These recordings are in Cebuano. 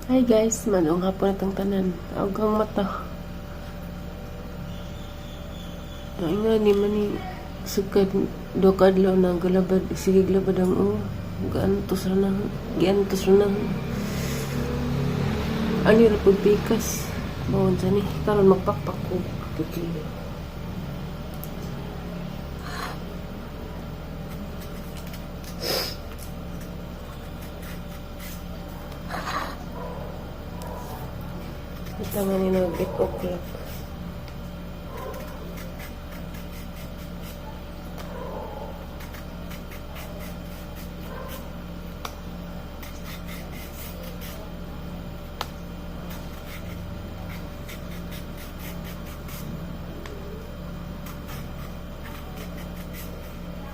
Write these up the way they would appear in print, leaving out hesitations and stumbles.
Hi guys, manong hapon atong tanan. Agang mata. Ay nga ni mani sukad do kadlaw na galabad, sige glabad ang o. Gaantos ra na. Giantos ra na. Ani ra pud pikas. Bawon sa ni karon magpakpak ko putli. Ito nga ni nag 8 o'clock.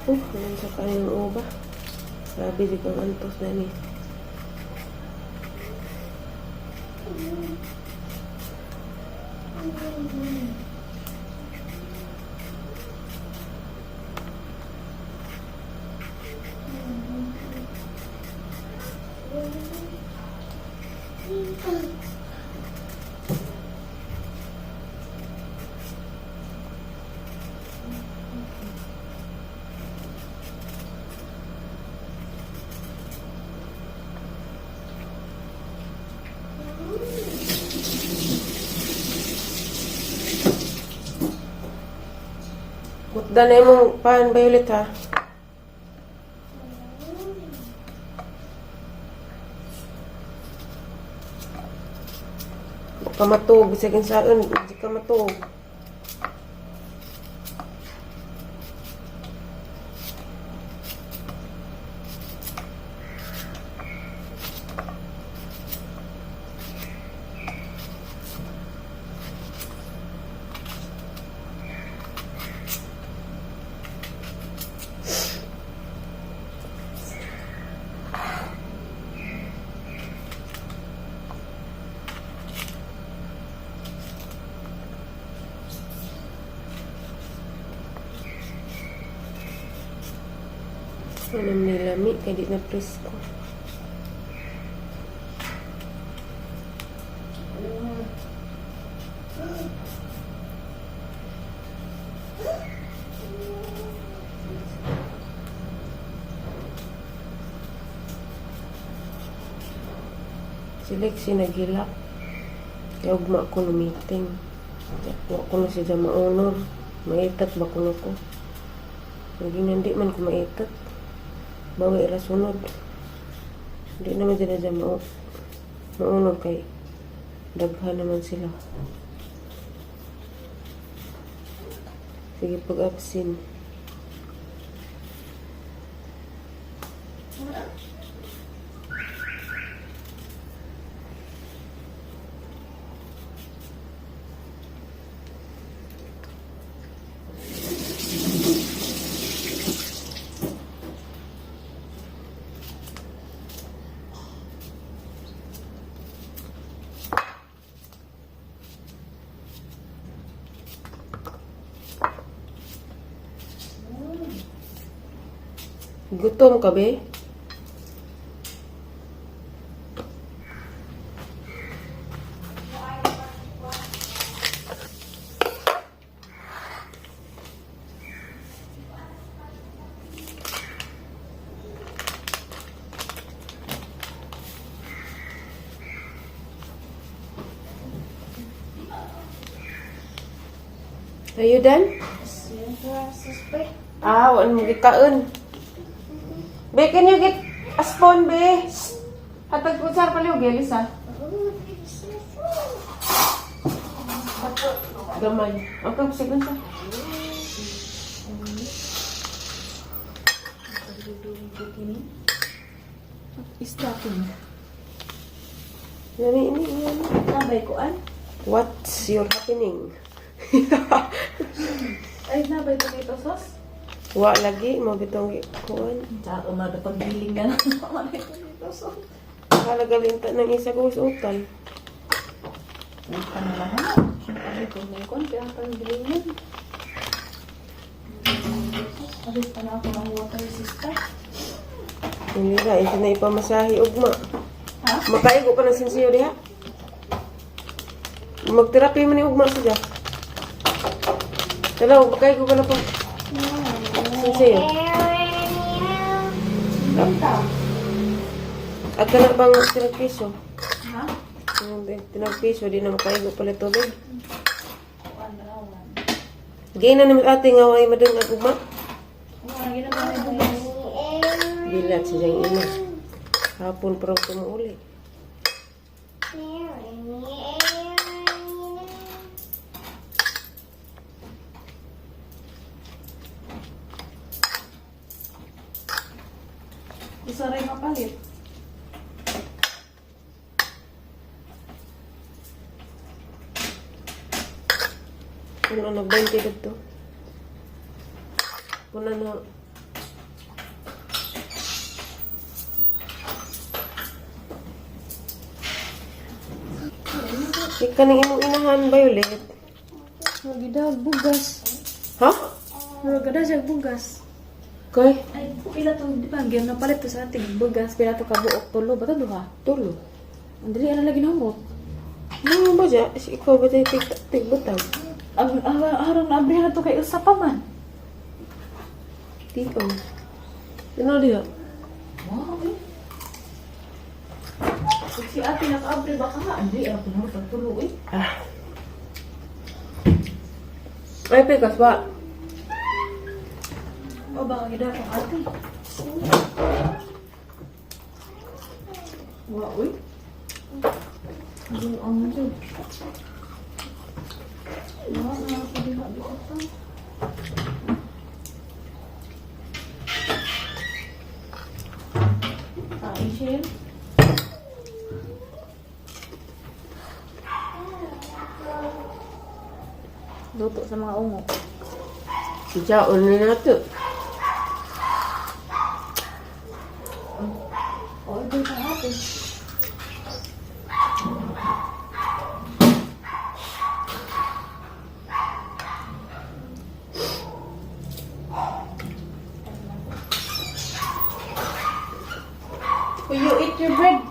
Oh, naman sa kanyang uba. Grabe, di kang antos na ni. Mutda na imong pan, Violet, ha. Baka matug, bisag saon, di ka matug. Ano nilami, kay di na presko. Si Lexi nagilak. Kaya ugma ko no meeting. Wa ko na siya maunor. Maitat ba kuno ko? Naging hindi man ko maitat. Bawi ra sunod. Hindi naman sila dyan maunor kay daghan naman sila. Sige, pag-absent. Gutom ka, be? Are you done? Ah, wala mo gikaon. Be, can you get a spoon, be? Hatag ko sa paliw, gelis, ah. Gamay. Okay, sige sa. Isda ko ni. Nani, ini, ini. Nabay ko an? What's your happening? Ay, nabay tomato sauce? Wa lagi, mo bitong kuan. Sa umaga paggiling na lang. Wala tomato sauce. Kalagalinta ng isa ko sa utal. Utan na lang ha. Siyempre, kung may konti ang paggilingan. Alis pa na ako ng water, sister. Hindi na, isa na ipamasahe ugma. Ha? Makaigo ka ng sinsiyo diha. Magterapi man ni ugma siya. Tanaw, makaigo ka na po. Sinsiyo. Benta. At kana bang tinagpiso? Ha? Ang tinagpiso, di na makaigo pala tubig. Kuan na wan. Gay na naman ate nga way madungag ugma. Wala ginagawa ni bugas. Bilat sa siyang ina. Hapon pero tumuuli. Isa rin mapalit. Puno na 20 dito. Puno na. Ika ng imong inahan, Violet. Magidag bugas. Ha? Murag siya bugas. Kay? Ay, pila to, di ba? Gyud napalit to sa ating bugas, pila to kabuok tulo ba to duha? Tulo. Ang dili ana lagi nahurot. Ano ba siya? Ikaw ba tayo tigbutang? Ang aron na abrihan na to kay usa pa man. Tiong. Ano diha? Wow, eh. Kung si ate naka-abre baka nga. Hindi, ako nahurot ang tulo eh. Ah. Ay, pikas ba? O baka gid akong ate. Wow, eh. Buang jud. Wow, nakakadiha di ko pa. Kain siya. Luto sa mga ungo. Jaon na nato. Oh, ito sa ate. Will you eat your bread?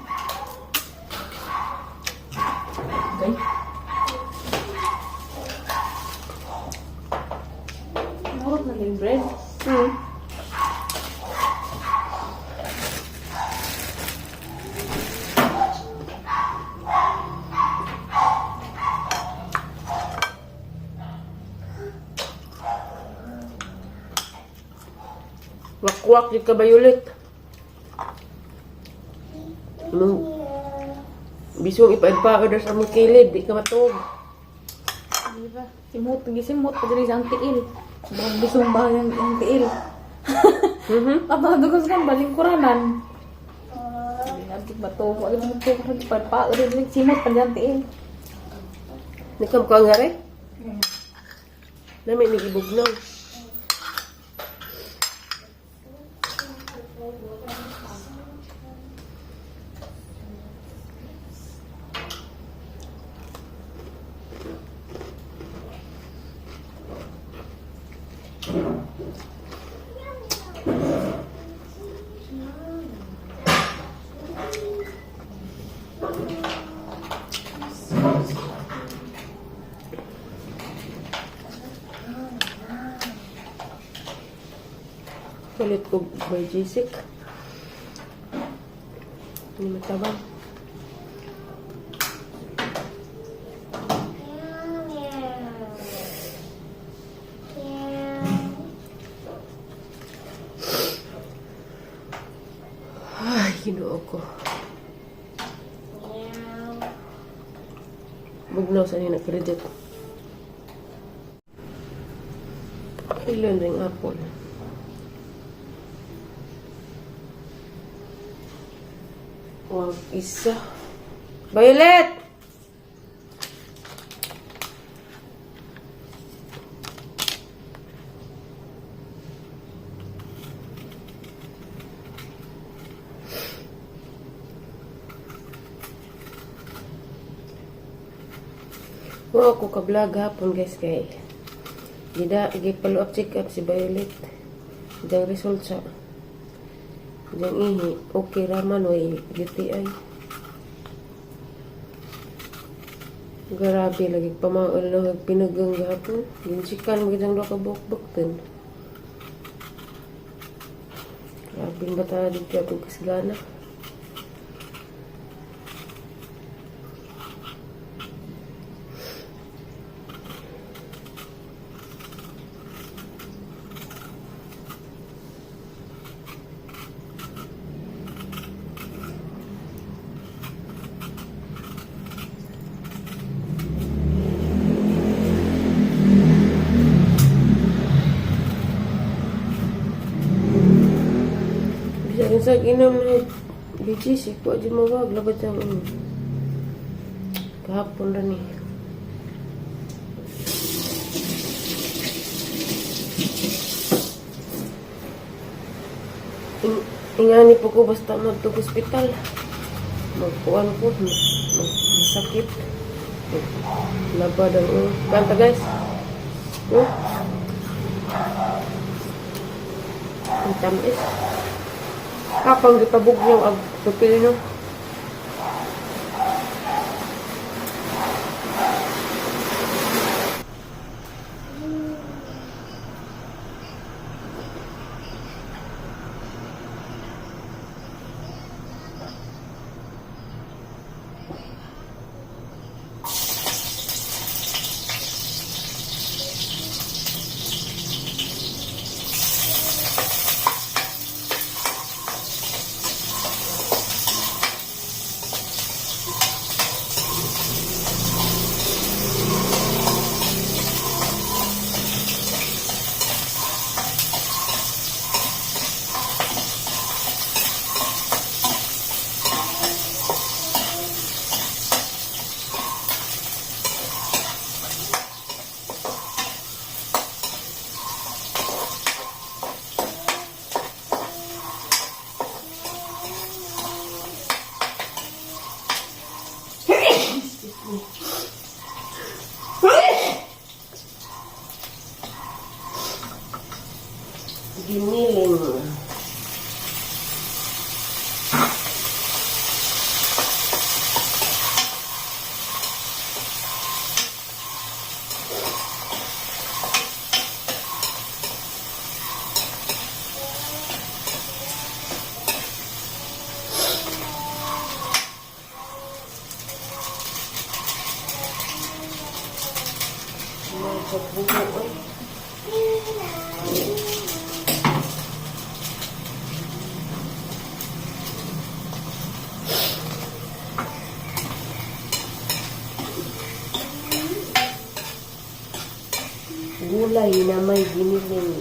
Okay. Nahurot na yung bread. Wakwak di ka Violet. Anong bisong ipaid-paod sa among kilid, di ka matuog. Di ba? Simot, gisimot pa diri sa ang tiil. Murag bisong ba ang tiil. Ato dugos kan balingkuranan. Hindi na bato ko. Ano mo to pa pa diri simot pa ang tiil. Nikam ko ang gare? Nami ni gibugnaw. Palit ko by Jessic. Hindi matabang. Ay, Ginoo ko. Bugnaw sa nina credit. Ilan ring apple. Wag isa. Violet! Wa ako ka-vlog hapon, guys, kay gida gi-follow up check up si Violet. Diyang result sa diyang ihi okay raman way UTI. Grabe lagi pamaol na pinagang gahapon. Ginsikan mo kitang duha ka buhok-bukton. Grabe ba ta dito ako kasgana. Bisa sa inom na BGC ko di mawag labat ang kahapon ra ni. Ingani po ko basta magtug ospital. Magkuan ko, masakit. Labad ang ulo. Kanta, guys. Oh. Ang tamis. Kapang gipabugnaw ang papel, no? Giniling. May pagbubo, oy. Gulay na may giniling.